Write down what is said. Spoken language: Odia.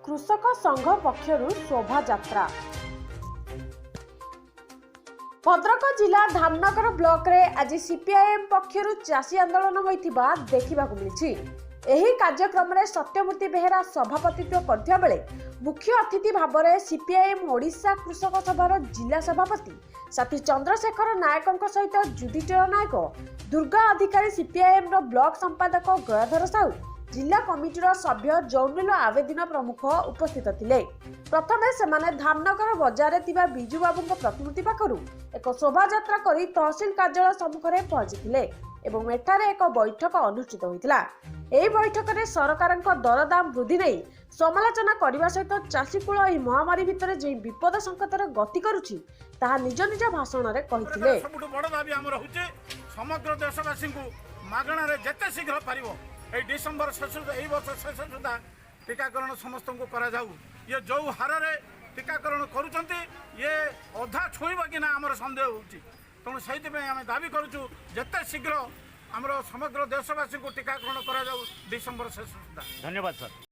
କୃଷକ ସଂଘ ପକ୍ଷରୁ ଶୋଭାଯାତ୍ରା। ଭଦ୍ରକ ଜିଲ୍ଲା ଧାମନଗର ବ୍ଲକରେ ଆଜି ସିପିଆଇଏମ୍ ପକ୍ଷରୁ ଚାଷୀ ଆନ୍ଦୋଳନ ହୋଇଥିବା ଦେଖିବାକୁ ମିଳିଛି। ଏହି କାର୍ଯ୍ୟକ୍ରମରେ ସତ୍ୟମୂର୍ତ୍ତି ବେହେରା ସଭାପତିତ୍ୱ କରିଥିବା ବେଳେ ମୁଖ୍ୟ ଅତିଥି ଭାବରେ ସିପିଆଇଏମ୍ ଓଡ଼ିଶା କୃଷକ ସଭାର ଜିଲ୍ଲା ସଭାପତି ସାଥୀ ଚନ୍ଦ୍ରଶେଖର ନାୟକଙ୍କ ସହିତ ଯୁଧିଷ୍ଠିର ନାୟକ, ଦୁର୍ଗା ଅଧିକାରୀ, ସିପିଆଇଏମ୍ର ବ୍ଲକ ସମ୍ପାଦକ ଗୟାଧର ସାହୁ, ଜିଲ୍ଲା କମିଟିର ସଭ୍ୟ ଜୌନିଲ ଆବେଦିନ ପ୍ରମୁଖ ଉପସ୍ଥିତ ଥିଲେ। ପ୍ରଥମେ ସେମାନେ ଧାମନଗର ବଜାରରେ ଥିବା ବିଜୁବାବୁଙ୍କ ପ୍ରତିମୂର୍ତ୍ତି ପାଖରୁ ଏକ ଶୋଭାଯାତ୍ରା କରି ତହସିଲ କାର୍ଯ୍ୟାଳୟ ସମ୍ମୁଖରେ ପହଞ୍ଚିଥିଲେ ଏବଂ ଏଠାରେ ଏକ ବୈଠକ ଅନୁଷ୍ଠିତ ହୋଇଥିଲା। ଏହି ବୈଠକରେ ସରକାରଙ୍କ ଦରଦାମ ବୃଦ୍ଧି ନେଇ ସମାଲୋଚନା କରିବା ସହିତ ଚାଷୀକୁଳ ଏହି ମହାମାରୀ ଭିତରେ ଯେଉଁ ବିପଦ ସଂକେତରେ ଗତି କରୁଛି, ତାହା ନିଜ ନିଜ ଭାଷଣରେ କହିଥିଲେ। ସବୁଠୁ ବଡ଼ ଦାବି ଆମର ହେଉଛି, ସମଗ୍ର ଦେଶବାସୀଙ୍କୁ ମାଗଣାରେ ଯେତେ ଶୀଘ୍ର ପାରିବ ଏଇ ଡିସେମ୍ବର ଶେଷ, ଏଇ ବର୍ଷ ଶେଷ ସୁଦ୍ଧା ଟୀକାକରଣ ସମସ୍ତଙ୍କୁ କରାଯାଉ। ଇଏ ଯେଉଁ ହାରରେ ଟୀକାକରଣ କରୁଛନ୍ତି, ଇଏ ଅଧା ଛୁଇଁବ କି ନା ଆମର ସନ୍ଦେହ ହେଉଛି। ତେଣୁ ସେଇଥିପାଇଁ ଆମେ ଦାବି କରୁଛୁ, ଯେତେ ଶୀଘ୍ର ଆମର ସମଗ୍ର ଦେଶବାସୀଙ୍କୁ ଟୀକାକରଣ କରାଯାଉ ଡିସେମ୍ବର ଶେଷ ସୁଦ୍ଧା। ଧନ୍ୟବାଦ ସାର୍।